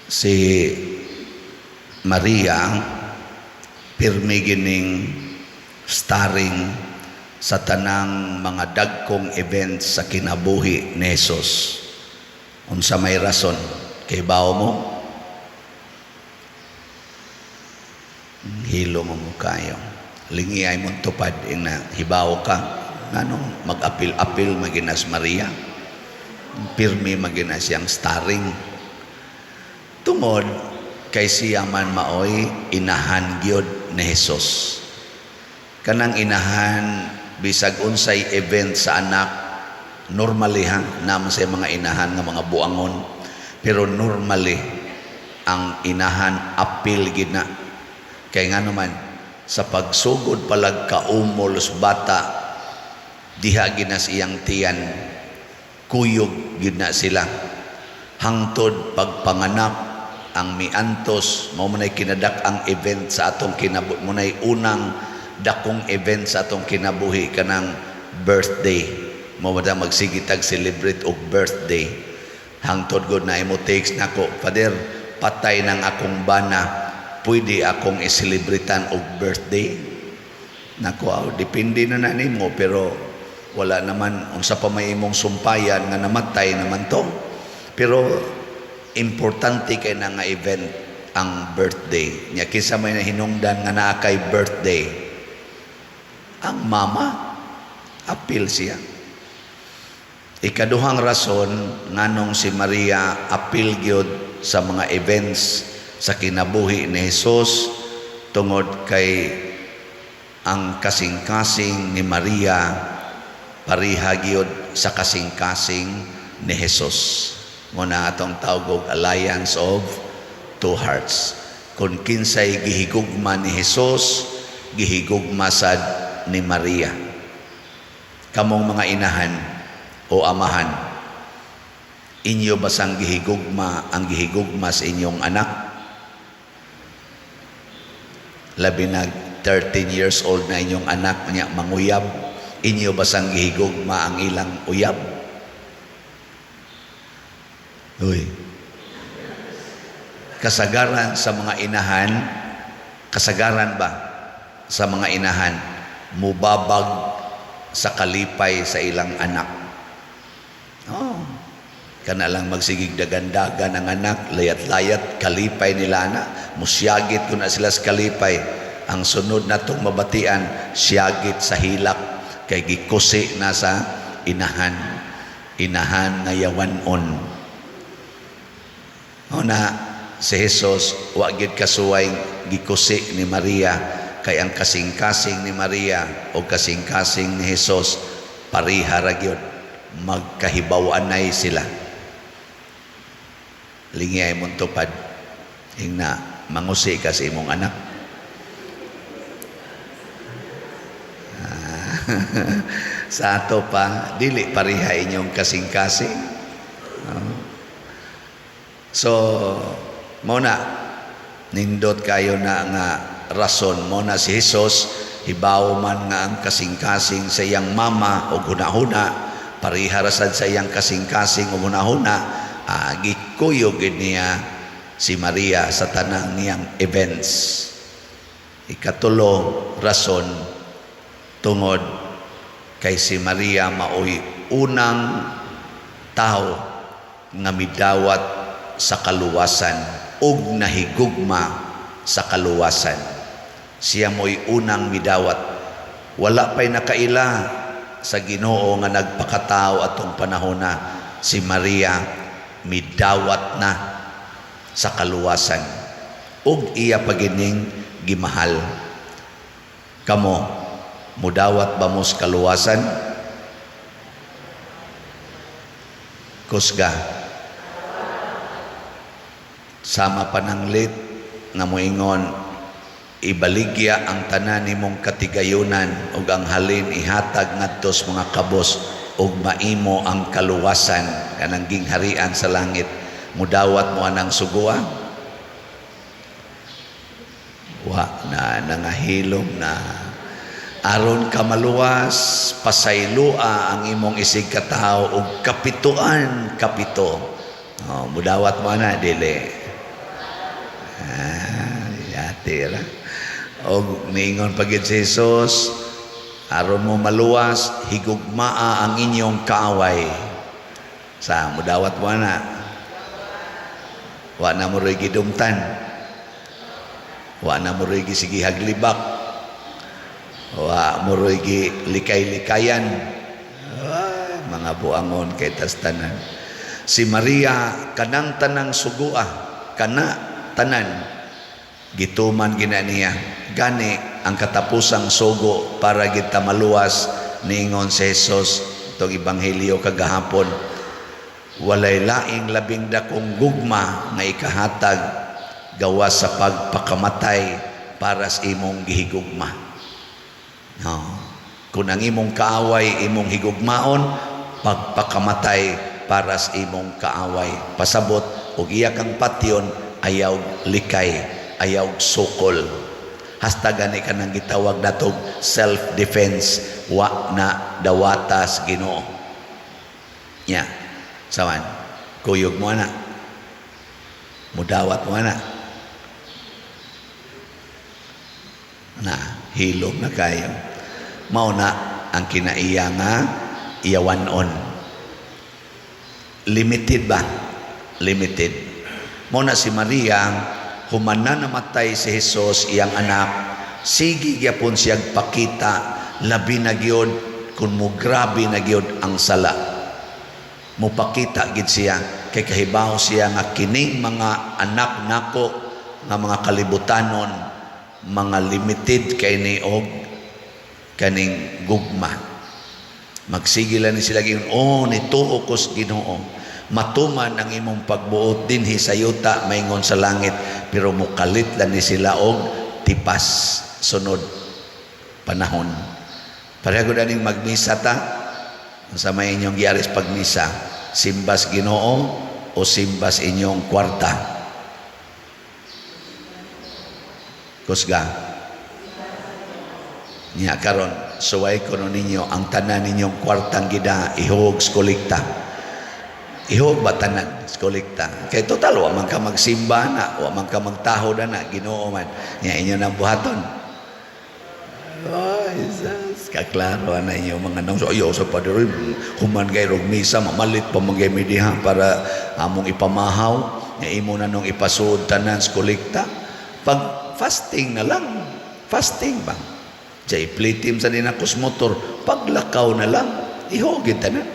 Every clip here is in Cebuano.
Si Maria pirmi gining starring sa tanang mga dagkong events sa kinabuhi ni Jesus. Unsa may rason? Kay bao mo? Hilo mo mo kayo. Lingi ay mong tupad ina hibaw ka. Nganong mag-apil-apil maginas Maria? Pirmi maginas siyang starring. Tungod kay siya man maoy inahan gyud ni Jesus. Kanang inahan, bisag unsay event sa anak, normally ha, naman sa mga inahan nga mga buangon, pero normally ang inahan apil gid na, kay nga naman sa pagsugod palag kaumol sa bata, diha gid na sa iyang tiyan, kuyog gid na sila hangtod pagpanganak. Ang miantos mao man ay kinadak ang event sa atong kinabuhi, mo nay unang dakong event sa atong kinabuhi, kanang birthday. Mo ba magsige tag celebrate og birthday hangtod gud na imo text nako, "Father, patay ng akong bana, pwede akong iselebritan og birthday?" Nako, aw, depende na na nimo, pero wala naman, unsa pa may imong sumpayan nga namatay naman to. Pero importante kay na nga event ang birthday nya. Kinsa may nahinungdan nga naa kay birthday? Ang mama, apil siya. Ikaduhang rason nganong si Maria apil gyud sa mga events sa kinabuhi ni Jesus, tungod kay ang kasing-kasing ni Maria pareha gyud sa kasing-kasing ni Jesus. Mo na atong tawag og alliance of two hearts. Kung kinsay gihigugma ni Jesus, gihigugma sad ni Maria. Kamong mga inahan o amahan, inyo basang gihigugma ang gihigugma sa inyong anak? Labi nag 13 years old na inyong anak niya manguyab, inyo basang gihigugma ang ilang uyab? Uy. Kasagaran sa mga inahan, kasagaran ba sa mga inahan, mubabag sa kalipay sa ilang anak. Oh. Kana lang magsigig dagandagan ang anak, layat-layat, kalipay nila na, musyagit ko na sila sa kalipay. Ang sunod na itong mabatian, siyagit sa hilak, kay gikusi na sa inahan. Inahan nga yawanon. O na, si Jesus, wa gyud kasuway gikusi ni Maria, kay ang kasing-kasing ni Maria o kasing-kasing ni Jesus pareha ra gyud, magkahibaw-anay sila. Lingi ay mong tupad ingna mangusi ka sa imong anak. Sa ato pa dili pareha inyong kasing-kasing. Oh. So mo na nindot kayo na nga rason. Mo na si Jesus, hibaw man nga ang kasing-kasing sa iyang mama o hunahuna pareha ra sad sa iyang kasing-kasing o hunahuna, gikuyog gid niya si Maria sa tanang niyang events. Ikatulo rason, tungod kay si Maria maoy unang tao nga midawat sa kaluwasan ug nahigugma sa kaluwasan. Siya mo'y unang midawat. Wala pa'y nakaila sa Ginoo nga nagpakatao atong panahon na si Maria midawat na sa kaluwasan ug iya pagining gimahal. Kamo, mudawat ba mo sa kaluwasan? Kusga. Sama pananglit nga moingon, "Ibaligya ang tanan nimong katigayunan ug ang halin ihatag ngadto sa mga kabos ug maimo ang kaluwasan," kanang gingharian sa langit. Mudawat mo anang sugua? Wa na, nangahilom na. Aron ka maluwas, pasaylua ang imong isig katawo og kapituan kapito. Oh, mudawat mo ana? Dili. Ah, yati ra. Og niingon pa gid si Jesus, aron mo maluwas, higugmaa ang inyong kaaway. Sa mudawat mo na. Wa na mo ro'y gidumtan. Wa na mo ro'y gisigihag libak. Wa mo ro'y likay-likayan. Ay, mga buangon kay tas tanan. Si Maria kanang tanang sugua, kana tanan gituman gina niya. Gani ang katapusang sugo para kita maluwas, niingon si Jesus itong ebanghelyo kagahapon, walay laing labing dakong gugma nga ikahatag gawas sa pagpakamatay para sa imong gihigugma. No. Kung ang imong kaaway imong higugmaon, pagpakamatay para sa imong kaaway. Pasabot, og iya kang patyon, ayaw likay, ayaw sukol. Hasta gani kanang gitawag natog self-defense, wa na dawatas Ginoo. Nya, sawan, kuyog mo na. Mudawat mo na. Na, hilom na kayo. Mao na ang kinaiya nga iyawanon. Limited ba? Limited. Mao na si Maria, human na namatay si Jesus, iyang anak, sige gyapon siyang pakita, labi na gyud kung mo grabe na gyud ang sala. Mupakita gid siya kay kahibaw siya nga kining mga anak nako nga mga kalibutanon, mga limited kay ni og kaning gugma. Magsige lang ni sila giyon, "Oh, nituo ko sa Ginoo. Matuman ang imong pagbuot dinhi sa yuta maingon sa langit," pero mukalit lang ni sila og tipas sunod panahon. Pareho gud aning magmisa ta. Sa may inyong giaris pagmisa, simbas Ginoo o simbas inyong kwarta? Kusga. Niya karon suway kuno ninyo ang tanan ninyong kwartang gida ihog sa kolekta. Ihog ba tanan sa kolekta? Kay total wa man ka magsimba na, wa man ka magtahod na, Ginoo man. Nya inyo nang buhaton. Ay, sus, kaklaro na inyo mga nang so ayaw sa padre, human kay rog misa, mamalit pa man kay mi diha para among ipamahaw, nya imo na nung ipasuod tanan sa kolekta. Pag fasting na lang, fasting ba? Diya iplitim sa dinakos motor, paglakaw na lang, ihogin tanan.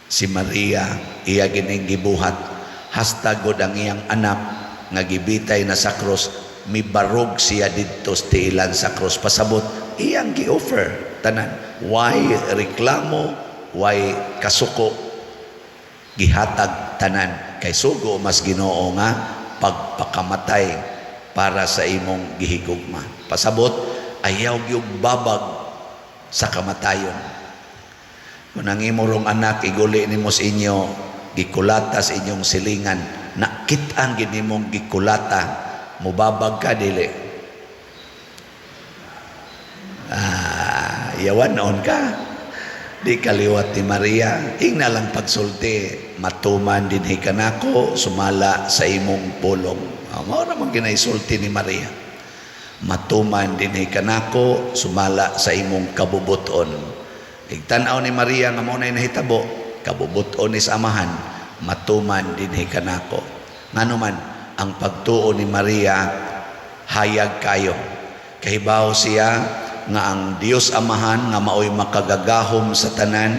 Si Maria, iya gining gibuhat, hasta god ang iyang anak nga gibitay na sa krus, mibarog siya didto sa tiilan sa krus. Pasabot, iyang gi-offer tanan. Why reklamo, why kasuko, gihatag tanan. Kay sugo mas Ginoo nga pagpakamatay para sa imong gihigugma. Pasabot, ayaw gyud babag sa kamatayon. Kung ang imong anak iguli nimo sa inyo, gikulata sa inyong silingan, nakit-an gid nimong gikulata, mubabag ka dili? Ah, yawan noon ka. Di kaliwat ni Maria, ingna lang pagsulti, "Matuman dinhi kanako sumala sa imong pulong." Ah, mao ra man ginaisulti ni Maria. "Matuman dinhi kanako sumala sa imong kabubuton." Igtan-aw ni Maria nga mao nay nahitabo, kabubuton ni sa Amahan, "Matuman dinhi kanako." Ngano man ang pagtuo ni Maria hayag kayo. Kahibaw siya nga ang Dios Amahan nga maoy makagagahom sa tanan,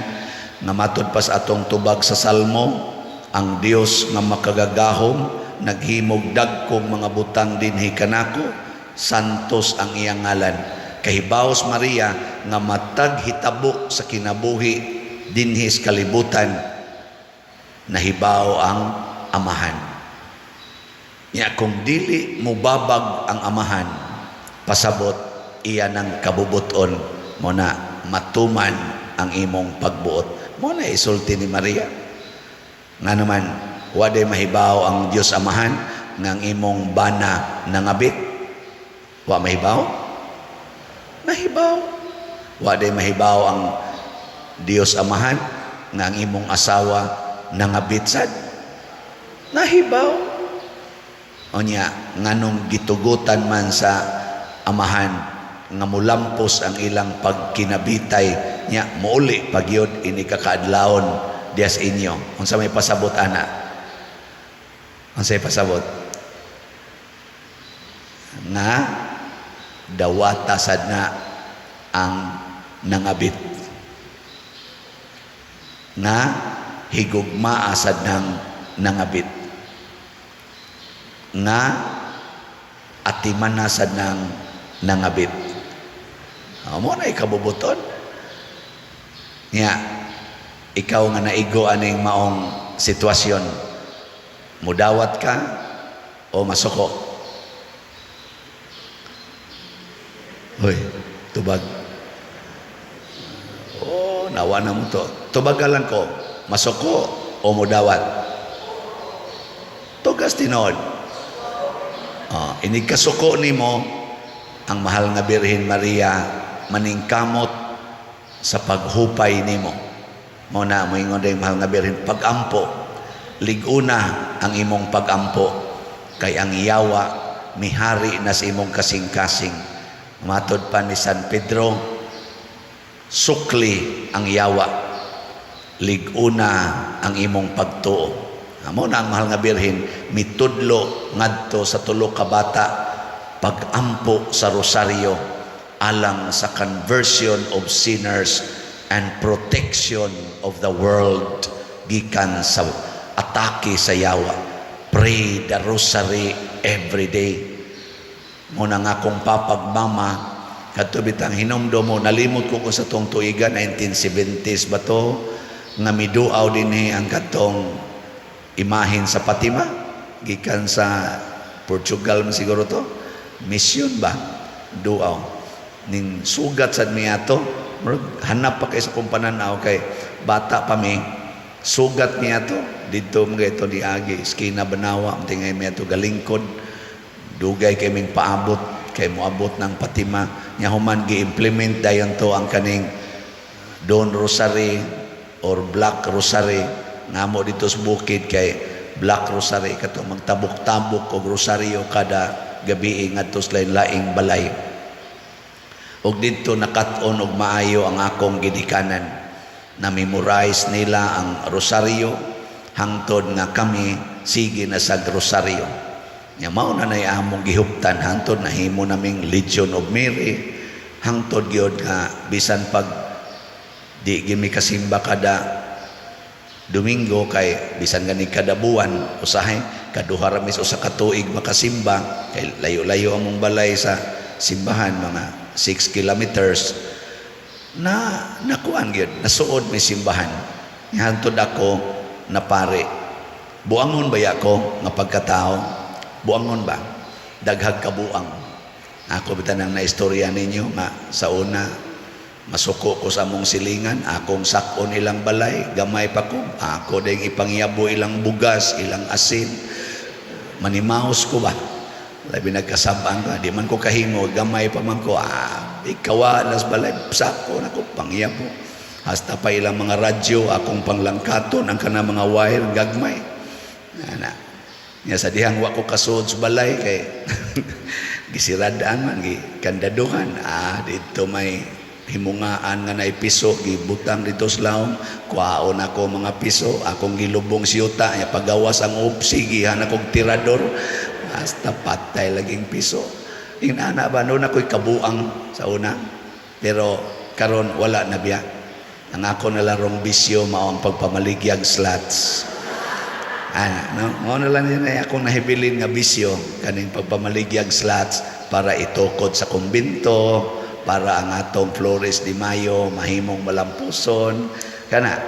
nga matud pa sa atong tubag sa Salmo, ang Dios nga makagagahom naghimog dagkong mga butang dinhi kanako, santos ang iyang ngalan. Kahibaw si Maria nga matag hitabo sa kinabuhi dinhi sa kalibutan, nahibaw ang Amahan. Nya kung dili mubabag ang Amahan, pasabot iya ng kabubuton mo na matuman ang imong pagbuot. Mo na isulti ni Maria. Nga naman, waday mahibaw ang Dios Amahan nga ang imong bana nangabit? Wa mahibaw? Nahibaw. Waday mahibaw ang Dios Amahan nga ang imong asawa nangabit sad? Nahibaw. Unya, nganong gitugutan man sa Amahan nga mulampos ang ilang pagkinabitay nya muuli pagyud ini kakaadlawon diha sa inyo? Unsa may pasabot ana? Unsa may pasabot? Nga dawata sad na ang nangabit, nga higugmaa sad ng nangabit, nga atiman na sad ng nangabit. Mao na ikabubuton nya. Ikaw nga naigo aning maong sitwasyon, mudawat ka o masuko? Hoy, tubag. Oh, nawa na mo to. Tubagan lang ko, masuko o mudawat? Tugas tinuod. Oh, inig kasuko nimo, ang mahal nga Birhen Maria maningkamot sa paghupay nimo. Mao na moingon din mahal nga Birhen, pagampo, lig-una ang imong pagampo kay ang yawa mihari na sa imong kasing-kasing. Matod pa ni San Pedro, sukli ang yawa, lig-una ang imong pagtuo. Mao na ang mahal nga Birhen mitudlo ngadto sa tulo ka bata pagampo sa rosaryo alang sa conversion of sinners and protection of the world gikan sa atake sa yawa. Pray the rosary every day. Mao na nga akong papag mama kadto bitang hinumdom mo, nalimot ko kung sa tong tuiga, 1970s ba to, nga miduaw dinhi ang katong imahin sa Fatima gikan sa Portugal man siguro to, mission ba, duaw ning sugat sad mi ato. Murag hanap pa kay sa kong pananaw kay bata pa mi. Sugat mi ato didto mga ito diagi eskina Banawa tingay mi ato galingkod, dugay kay ming paabot kay moabot ng Fatima nya. Human gi-implement dayon to ang kaning Dawn Rosary or Black Rosary ngamo dito sa bukid, kay Black Rosary kato magtabok-tabok og rosaryo kada gabi ngadto sa lain-laing balay. Ug didto nakat-on og maayo ang akong gidikanan. Na memorize nila ang rosaryo hangtod nga kami sige na sa rosaryo. Nya mao na nay among gihuptan hangtod nahimo naming Legion of Mary, hangtod gyud nga bisan pag di gyud mi kasimba kada Domingo, kay bisan gani kada buwan usahay kaduha ra mi sa usa ka tuig makasimba kay layo-layo among balay sa simbahan, mga 6 kilometers na. Nakuan gyud, nasuod may simbahan hangtod ako na pare. Buangon ba ako nga pagkatao? Buangon ba? Daghag kabuang. Ako bitan ang naistorya ninyo nga sa una masuko ko sa among silingan, akong sakon ilang balay, gamay pa ko, ako ding ipangyabo ilang bugas, ilang asin. Manimaos ko ba? Labi nagkasabang ka, di man ko kahimo, gamay pa man ko, ikawa nas balay, sako na ko, pangyabo. Hasta pa ilang mga radyo, akong panglangkaton, ang kana mga wire, gagmay. Ana. Nya sa dihang wa ko kasuod sa balay kay gisiradaan man, gi kandaduhan. Dito may himungaan nga naay piso, gibutang dito sa lawom, kuhaon ako mga piso, akong gilubong siyuta, nya pagawas ang upsi, gihan akong tirador, hasta patay laging piso. Inana ba, noon ako'y kabuang sa una, pero karon wala na biya. Ang ako nalarong bisyo mao ang pagpamaligyag slots. Ah, no? Mao na lang yun ay akong nahibilin nga bisyo, kaning pagpamaligyag slots para itukod sa kumbinto, para ang atong Flores de Mayo mahimong malampuson. Kana,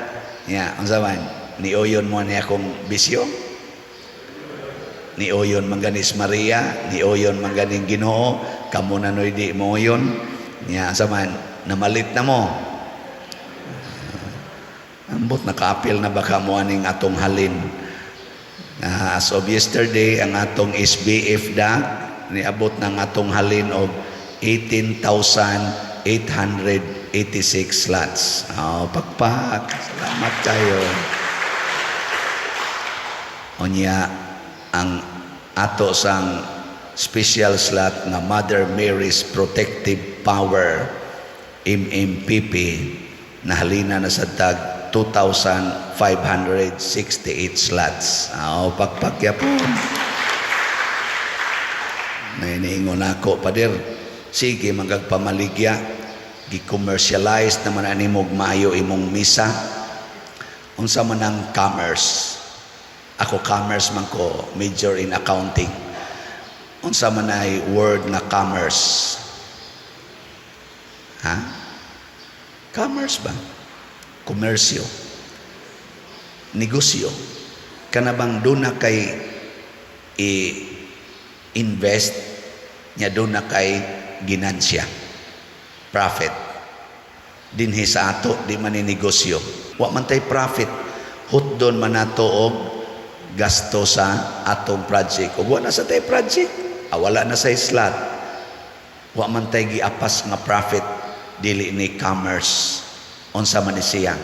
ya, unsa man, niuyon mo ni akong bisyo? Niuyon man ganis Maria, niuyon man ganing Ginoo, kamo na noy di mo uyon. Nya, unsa man, namalit na mo? Ambot nakaapil na baka mo aning atong halin. As of yesterday, ang atong SBF da, niabot ng atong halin og 18,886 slots. Oh, pakpak. Salamat kayo. Unya, ang Ato sang special slot nga Mother Mary's Protective Power, MMPP, nahalina na sa tag 2,568 slots. Aw, pakpak yapon. Nainiingon ako, "Pader, sige magagpamaligya, gi-commercialize naman ani mo maayo imong misa." Unsa man ang commerce? Ako, commerce man ko, major in accounting. Unsa man ay word nga commerce? Ha? Commerce ba? Komersyo. Negosyo. Kana bang duna kay i-invest nya duna kay ginansya? Profit. Dinhi sa ato, di man ni negosyo. Wa man tay profit. Hutdon man nato og gasto sa atong project. Ug wa na sa tay project, wala na sa slot. Wa man tay giapas nga profit, dili ni commerce. Unsa man ni siya?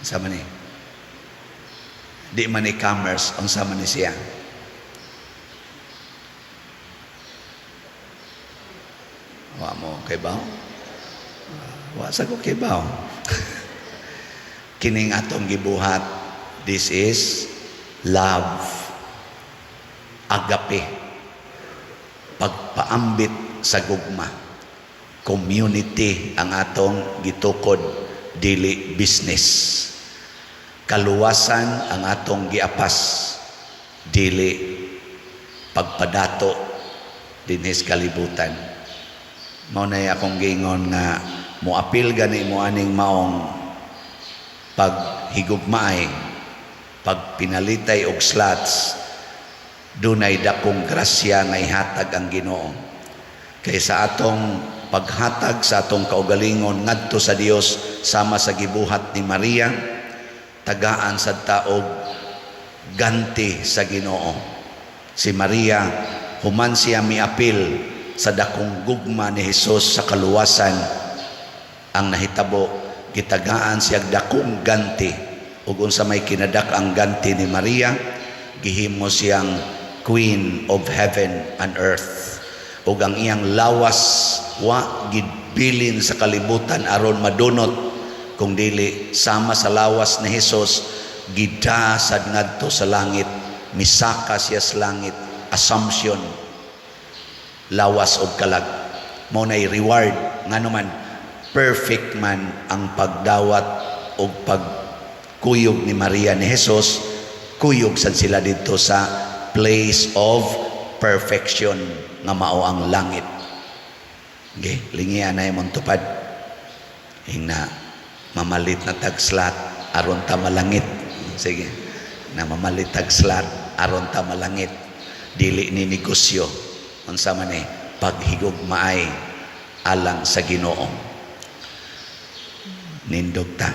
Unsa man ni? Di man ni commerce, unsa man ni siya? Wa mo kay ba? Wa sa ko kay ba? Kining atong gibuhat, this is love. Agape. Pagpaambit sa gugma. Community ang atong gitukod, dili business. Kaluwasan ang atong giapas, dili pagpadato dinhis kalibutan. Mao na akong giingon nga moapil gani mo aning maong paghigugmaay, pagpinalitay og slots, dunay dakong grasya nga ihatag ang Ginoo. Kay sa atong paghatag sa atong kaugalingon ngadto sa Dios sama sa gibuhat ni Maria, tagaan sad ta og ganti sa Ginoo. Si Maria, human siya miapil sa dakong gugma ni Hesus sa kaluwasan, ang nahitabo, gitagaan siya dakong ganti. Ug unsa may kinadak ang ganti ni Maria? Gihimo siyang Queen of Heaven and Earth. Ug ang iyang lawas wa gibilin sa kalibutan aron madunot, kung dili sama sa lawas ni Hesus, gida sad ngadto sa langit. Misaka siya sa langit, assumption, lawas og kalag. Mao nay reward. Ngano man, perfect man ang pagdawat og pagkuyog ni Maria ni Jesus, kuyog sad sila didto sa place of perfection nga mao ang langit. Okay, lingian na imong tupad. Hingna mamalit na tag slot aron ta malangit. Sige. Na mamalit tag slot aron ta malangit. Dili ni negosyo. Unsa man ni? Paghigugmaay alang sa Ginoo. Nindog ta.